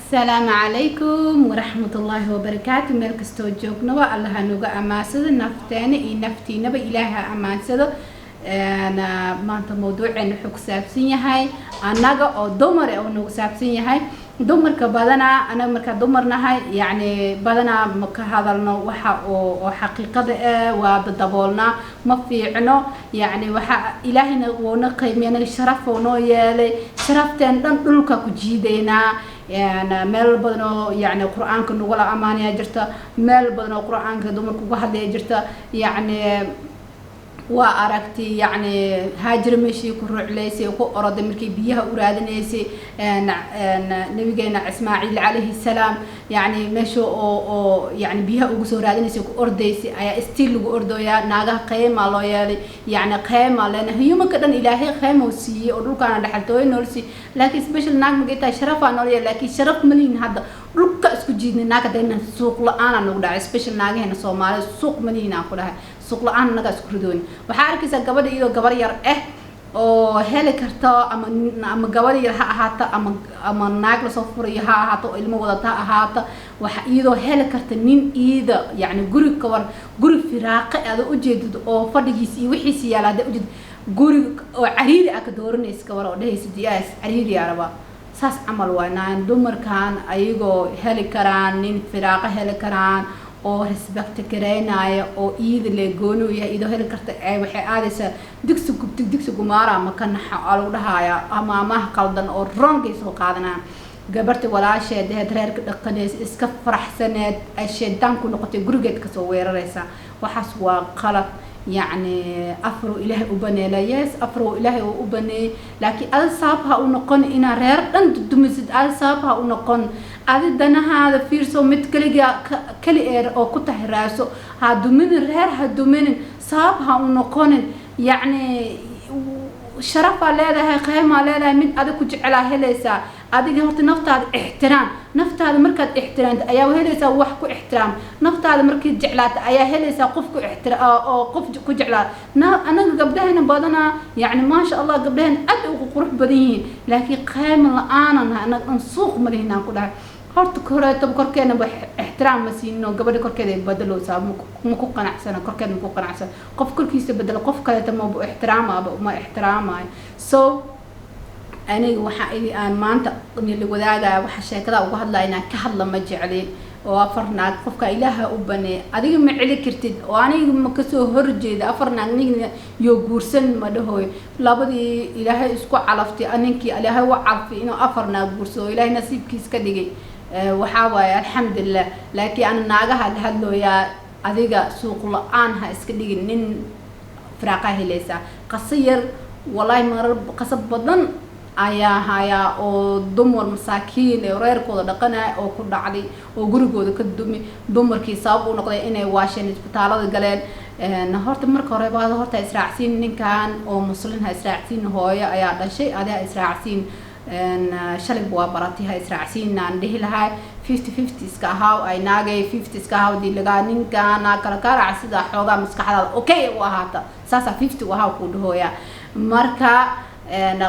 Asalaamu calaykum waraxmatullaahi wabarakaatu. Meel kastoo joognaba, Allaha nuga ammaansado, nafteena iyo naftiinaba Ilaaha ammaansado. Maanta mawduuceena wuxuu ku saabsan yahay annaga oo dumar oo nagu saabsan yahay. Dumarka badanaa, anaga markaa dumar nahay, yacni badanaa ma ka hadalno waxa oo xaqiiqada ah, waa dadaboolnaa, ma fiicno. Yacni waxa Ilaahayna wuuna qiimeeyay, anaga sharaf uu noo yeelay, sharafteen dhan dhulka ku jiidaynaa. Meel badan oo yacni Qur-aanka nagula amaanaya jirta, meel badan oo Qur-aanka dumarka uga hadlaya jirta. Yacni waa aragti, yacni Haajir meeshii ku ruclaysay, ku oroday markii biyaha u raadinaysay nabigeena Ismaaciil calayhi salaam, yacni meesha oo yacni biyaha ugu soo raadinaysay ku ordaysay ayaa still lagu ordooyaa. Naagaha qeymaa loo yeelay, yacni qeymaa leena humanka dhan Ilaahay qeyma uu siiyey oo dhulkaana dhexaltooyo nool siiyey, laakiin special naag magay tahay, sharafaa nool yeelay, laakiin sharaf malihin. Hadda dhulka isku jiidnay naag hadayna suuq la-aana nagu dhacay, special naagaheena Soomaalida suuq malihin aan ku dhahay, suuq la-aan naga isku ridooni. Waxaa arkaysaa gabadha iyadoo gabar yar ah oo heli karta, ama gabar yar ha ahaato ama naag lasoo furayo ha ahaato oo ilmo wadata ha ahaato, waxa iyadoo heli karta nin iida, yacni guri kabar, guri firaaqe aada ujeedid oo fadhigiisa iyo wixiisa yaala hadda ujeedid, guri oo cariiri ah ka dooranaysa kabar oo dhehaysa diyaas cariiri aa rabaa. Saas camal waa naan dumarkan ayagoo heli karaan nin firaaqo heli karaan oo respect gareynaya oo iida le gooni u yahay, iyadoo heli karta waxay aadaysaa digsi gubtig digsi gumaara ma ka naxa aa lagu dhahayaa, ama amaha qaldan oo wrongay soo qaadanaya. Gabarta walaasheed aheed, reerka dhaqanaysa, iska faraxsaneed, ay shaydaan ku noqotay, gurigeed kasoo weeraraysa. Waxaas waa qalad. Yacni afar Ilaahay u baneela, yes, afar Ilaahay uu u baneeyey, laakiin adi sabab ha u noqon inaa reer dhan dudumisid. Adi sabab ha u noqon, adi danahaada fiirso, mid keligaa keli eer oo ku tahay raaso, ha duminin reer, ha duminin, sabab ha u noqonin. Yacni sharafaa leedahay, qeymaa leedahay, mid adig ku jecelaa helaysaa. Adiga horta naftaada ixtiraam. Naftaada markaad ixtiraamta ayaa helaysaa wax ku ixtiraam. Naftaada markaad jeclaata ayaa helaysaa qof ku ixtira oo qof ku jeclaa. Na anaga gabdhahena badanaa, yacni maasha Allah, gabdhahena aad ugu qurux badan yihiin, laakiin qeyma la-aanan nahay anaga dhan, suuq ma lihin aan ku dhahay. Horta koreeto korkeena ba ixtiraam ma siino. Gabadha korkeeda ay bedelowsaa, ma ku qanacsana korkeeda, ma ku qanacsana. Qof korkiisa bedelo qof kaleeto maba ixtiraamaaba, ma ixtiraamayo. So aniga waxa idi aan maanta nila wadaagaya, waxa sheekada uga hadlaya inaan ka hadla ma jecli oo afar naag qofka Ilaaha u baneey, adiga ma celi kartid oo aniga ma kasoo horjeeda afar naag nigna iyo guursan ma dhahoy. Labadii Ilaahay isku calaftay, ninkii Ilaahay u calfay inuu afar naag guursado, Ilaahay nasiibkiis ka dhigay, waxaa waaye alxamdulilah. Laakiin ana naagaha la hadlooyaa, adiga suuq la-aan ha iska dhigin, nin firaaqaa helaysaa. Qaso yar wallahi, marar qaso badan ayaa hayaa oo dumar masaakiin ee reerkooda dhaqanaya oo ku dhacday oo gurigooda ka dumi, dumarkii sabab u noqday inay waasheen, isbitaalada galeen. Horta marka hore baad horta israacsiin ninkan oo muslin, ha israacsiin, hooyo ayaa dhashay, adi ha israacsiin, shalayba waa baratay, ha israacsiin aan dhihi lahay. 50-50 iska ahaaw, ay naagay, 50 iska ahaaw. Dii lagaa ninkana kala kaarac sida xoogaa maskaxdaada okay u ahaata, saasaa 50 u ahaa kuu dhahooya. Marka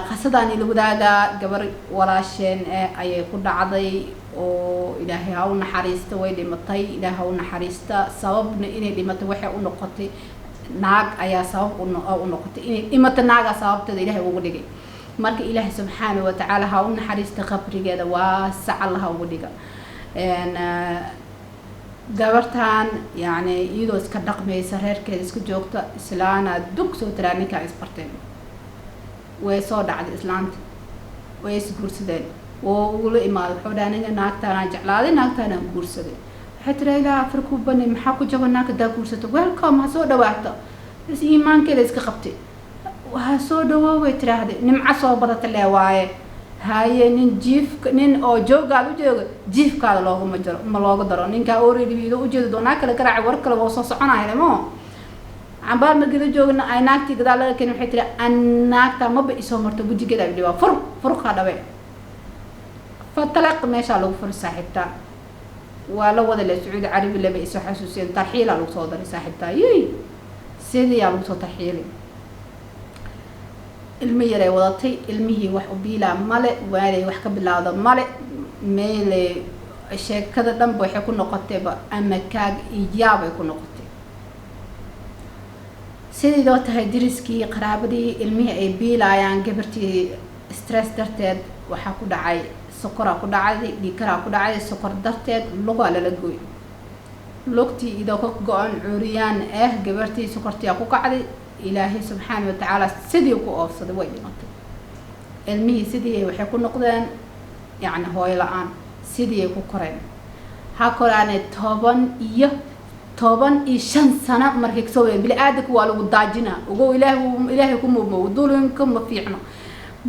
qasadaan ila wadaagaa, gabar walaasheen ayay ku dhacday oo Ilaahay ha u naxariista, way dhimatay, Ilaahay ha u naxariista. Sababna inay dhimatay waxay u noqotay naag ayaa sabab u noqotay inay dhimato, naagaa sababteeda Ilaahay ugu dhigay. Marka Ilaahay subxaana wa tacaala ha u naxariista, qabrigeeda waasac Allaha ugu dhiga. Gabartan yacni iyadoo iska dhaqmaysa, reerkeeda iska joogta, islaana dug soo tiraa ninkaa isbarteen, way soo dhacday islaanta, way isguursadeen, woo ugula imaaday. Wuxuu dhahay, "Aniga naagtaanaan jeclaaday, naagtaanaan guursaday." Waxay tiraa, "Ilaa afar kuu banay, maxaa ku jaba naag hadaa guursato? Welcome, ha soo dhawaato." Is iimaankeeda iska qabtay, ha soo dhawoo way tiraahday, nimco soo badata lee waaye. Haye, nin jiifka, nin oo joogaada u jooga jiifkaada looguma jaro, ma looga daro. Ninkaa already iyadoo ujeeda doonaa kale garaaci, war kale waa soo soconaya mo cambaar markii la joogna ay naagtii gadaal laga keenay. Waxay tiri, "An naagta maba isoo marto, wejigeeda ay dhibaa." Fur furkaa dhabe, fatalaq meeshaa lagu furi saaxiibtaa, waa la wada le Sacuudi Carabi leba isoo xasuusiyeen, tarxiilaa lagu soo daray saaxiibtaa, yey, sidiyaa lagu soo tarxiilay. Ilmo yaray wadatay, ilmihii wax u biilaa male, waalay wax ka bilaawda male. Meele sheekada dhanba waxay ku noqotayba ama kaag iyaabay ku noqotay. Sidiidoo tahay deriskii, qaraabadii, ilmihii ay biilaayaan, gabartii stress darteed waxaa ku dhacay sokoraa ku dhacday, dhiigkaraa ku dhacday. Sokor darteed lugaa lala gooy, lugtii idoo ka go-an, cuuriyaan ah gabartii, sokortiyaa ku kacday. Ilaahay subxaana watacaala sidii ku oofsaday, way dhimatay. Ilmihii sidii waxay ku noqdeen yacni hooyo la-aan, sidii ay ku koreen. Ha koraane, 15 sano markay kasoo wadeen, bini-aadanka waa lagu daajinaa, ogow. Ilaahay, Ilaahay ku mubmo, dulinka ma fiicno,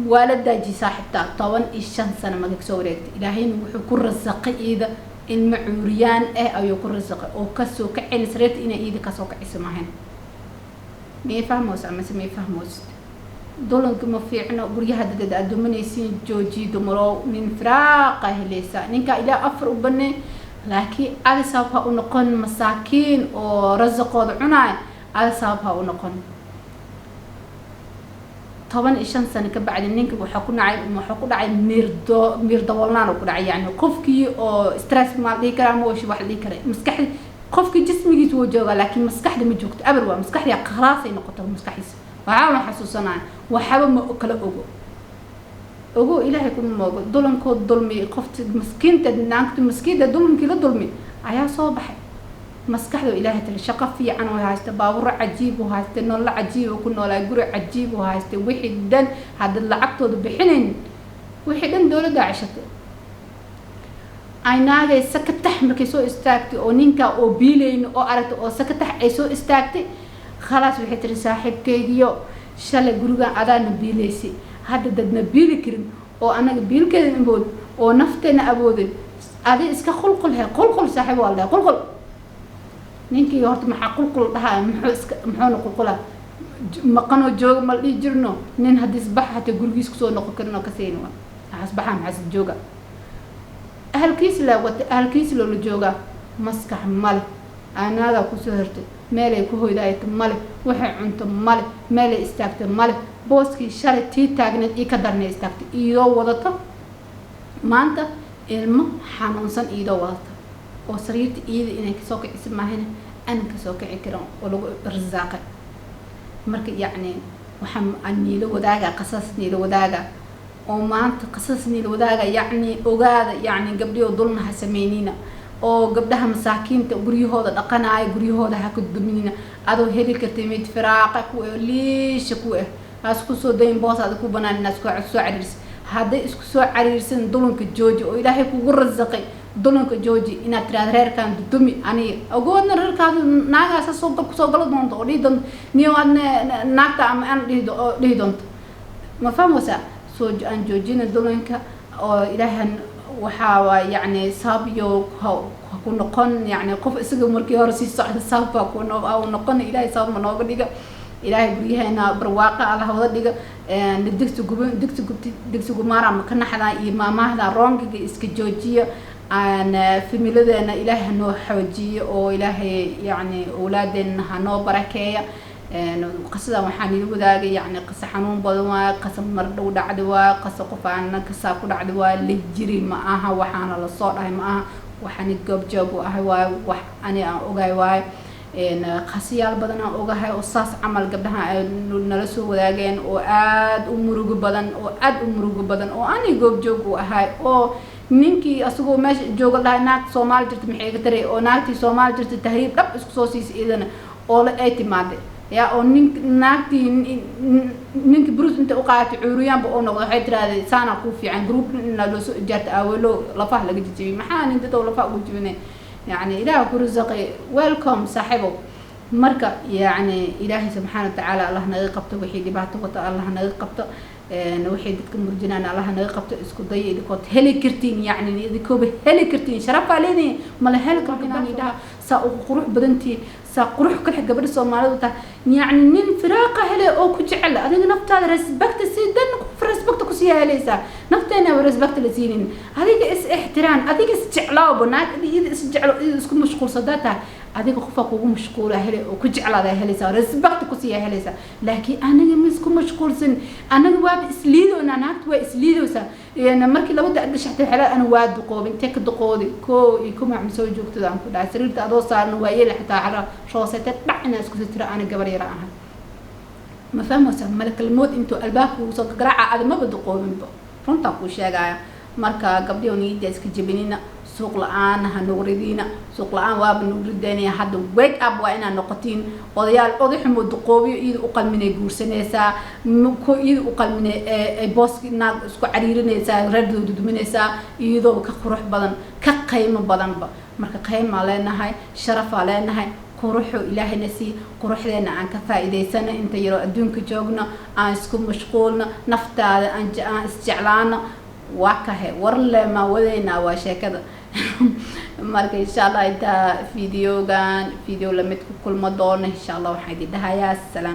waa la daajiyay saaxiibtaa. 15 sano markay kasoo wareegtay, Ilaahayna wuxuu ku rasaqay iida ilmo cuuriyaan ah ayuu ku rasaqay oo kasoo kacayna sariirta inay iida kasoo kacayso maahayn. Miyay fahmaysa amase may fahmaysid? Dulanka ma fiicno. Guryaha dadeed aad dumanaysiin joojiyo, dumarow. Nin firaaqa helaysa, ninka ilaa afar u banay, laakiin adi sabab ha u noqon masaakiin oo rasaqooda cunaay, adi sabab ha u noqon. 15 sano ka bacdi ninka waxaa ku dhacay, waxaa ku dhacay miirdo, miir daboolnaan oo ku dhacay. Yani qofkii oo stress maa la dhihi karaa ama wax la dhihi kara, maskaxda qofkii jismigiisa wuu joogaa laakiin maskaxda ma joogto, abar waa maskaxdii khalaasay noqoto. Maskaxdiisa waxaa ma xasuusanaya, waxba ma kala ogo. Ogo, Ilaahay kuma moogo. Dulankood dulmi qofta maskiinta, naagta maskiinta dulmkii la dulmi ayaa soo baxay maskaxda. Ilaahay tiri shaqo fiican oo haysta, baabuuro cajiib oo haysta, nololo cajiib oo ku noolaa, guri cajiib oo haysta, wixii dhan haddaad lacagtooda bixinayn, wixii dhan dowladdaa ceshatay. Ay naagay sakatax markay soo istaagtay oo ninkaa oo biilayno oo aragtay oo sakatax ay soo istaagtay, khalaas, waxay tiri: "Saaxiibkaygiyo, shalay gurigan adaana biilaysay, hadda dadna biili karin oo anaga biilkeeda awood oo nafteena awoodin, adi iska qulqul." He, qulqul saaxiib, waa la dhahay qulqul. Ninkii horta maxaa qulqul dhahaa? Muxuu iska muxuuna qulqulaa? Maqanoo jooga ma la dhihi jirno? Nin haddii isbax hataa gurigiis kusoo noqon karin oo kasayni waa maxaas baxa, maxaas jooga? Ahalkiis la wata, ahalkiis loola joogaa, maskax male. Anaagaa kusoo hortay, meelay ku hoydayto male, waxay cunto male, meelay istaagto male. Booskii shalay tii taagneed ii ka darnay istaagtay, iyadoo wadato maanta ilmo xanuunsan, iyadoo wadata oo sariirta iyada inay kasoo kicisa maahane anan kasoo kici karin oo lagu irsaaqay. Marka yacni waxaa aan niila wadaaga qasas, niila wadaaga oo maanta qasas niila wadaaga. Yacni ogaada, yacni gabdhiyo dulna ha sameynina oo gabdhaha masaakiinta guryahooda dhaqanaayo, guryahooda ha ku duminina. Adoo heli kartay mid firaaqa ku ah, liisha ku ah, haas kusoo dayin boos aada ku banaan inaad isku soo cariirsa. Hadday isku soo cariirsan, dulanka jooji oo Ilaahay kugu rasaqay. Dulanka jooji inaad tiraahdo reerkan dudumi. Aniga ogoodna reerkaadu naagaasa soo kusoo galo doonto oo dhihi doonto niyo aadna naagta ama aan dhihi oo dhihi doonto. Ma fahmaysaa? Soo aan joojina dulanka oo Ilaahan waxaa waa yacni sabab iyo ha ku noqon. Yacni qof isaga markii hore sii socda sabab baa ku u noqon. Ilaahay sabab ma nooga dhiga. Ilaahay guryaheena barwaaqa Allah wada dhiga. Digsi guba, digsi gubti, digsi gumaara ma ka naxdaa iyo maamaahda roongiga iska joojiya. Aan familadeena Ilaahay hanoo xoojiyo oo Ilaahay yacni awlaadeena hanoo barakeeya. Qasadan waxaan ila wadaagay yacni qasa xanuun badan waaye, qasa mar dhow dhacdi waaye, qasa qof aana kasaa ku dhacdi waaye la jiri ma aha. Waxaana lasoo dhahay ma aha, waxaani goobjoog u ahay waaye, wax ani aan ogahay waaye. Qasiyaal badan aan ogahay oo saas camal gabdhaha ay nala soo wadaageen oo aada u murugo badan, oo aada u murugo badan, oo ani goobjoog u ahay, oo ninkii asagoo meesha jooga dhahay naagta Soomaali jirta maxay iga taray, oo naagtii Soomaali jirta tahriib dhab isku soo siisay iyadana oo la ay timaaday ya oo nin naagtii ninki bruce inta u qaadatay cuuriyaanba oo noqday. Waxay tiraahday saanaa kuu fiican group inaa loo soo ijaarta aawelo lafaha laga jijibiyay. Maxaa nin dadow lafaha ugu jibinay? Yacni Ilaah ku rasaqay, welcome saaxiibow. Marka yacni Ilaahay subxaana watacaala Allah naga qabto wixii dhibaato wata, Allah naga qabto wixii dadka murjinaan, Allah naga qabto. Isku daya idinkood heli kartiin, yacni idinkooba heli kartiin, sharafaa leedihin mala heli karo inaan idhaha saa ugu qurux badantihi, saa qurux kale gabadha Soomaalidu tahay. Yacni nin firaaqa hele oo ku jecel, adiga naftaada respect si dan qof respect kusii helaysaa. Nafteena respect la siinin. Adiga is ixtiraam, adiga is jeclaawba. Naag iyada is jeclo, iyada isku mashquulsadaa tahay. Adiga qofaa kugu mashquula hele oo ku jeclaada helaysaa, respect kusiiya helaysaa, laakiin anaga ma isku mashquulsan. Anaga waaba isliidoonaa, naagta waa isliidoosaa. Markii laba da dhashaxtay xelaa ana waa duqoobay. Intee ka duqoodi? Koo iyo kumac ma soo joogtada aan ku dhahay. Sariirta adoo saaran waa yeeli, xataa xala roosete dhac inaa isku sitiro. Ana gabar yara ahay, ma fahmaysaa? Malakalmood intuu albaabka ugu soo garaaca, ada maba duqoobinba, runtaa kuu sheegaya. Marka gabdhihi, niyadda iska jebinina, suuq la-aan ha nuqridiina. Suuq la-aan waaba nuqrideynaya hadda. Wake up, waa inaad noqotiin odayaal. Oday xumo duqoobiyo iyada u qalminay guursanaysaa, ko iyada u qalminay ay booski naag isku cariirinaysaa, reerdooda duminaysaa, iyadooba ka qurux badan, ka qiimo badanba. Marka qiimaa leenahay, sharafaa leenahay, quruxu ilaahayna sii. Quruxdeena aan ka faa'iidaysano inta yaroo adduunka joogno, aan isku mashquulno naftaada, aan isjeclaano. Waa kahe warle maa wadaynaa, waa sheekada. Marka insha Allah intaa videogan video lamid ku kulmo doono, insha Allah waxaan idin dhahayaa salaam.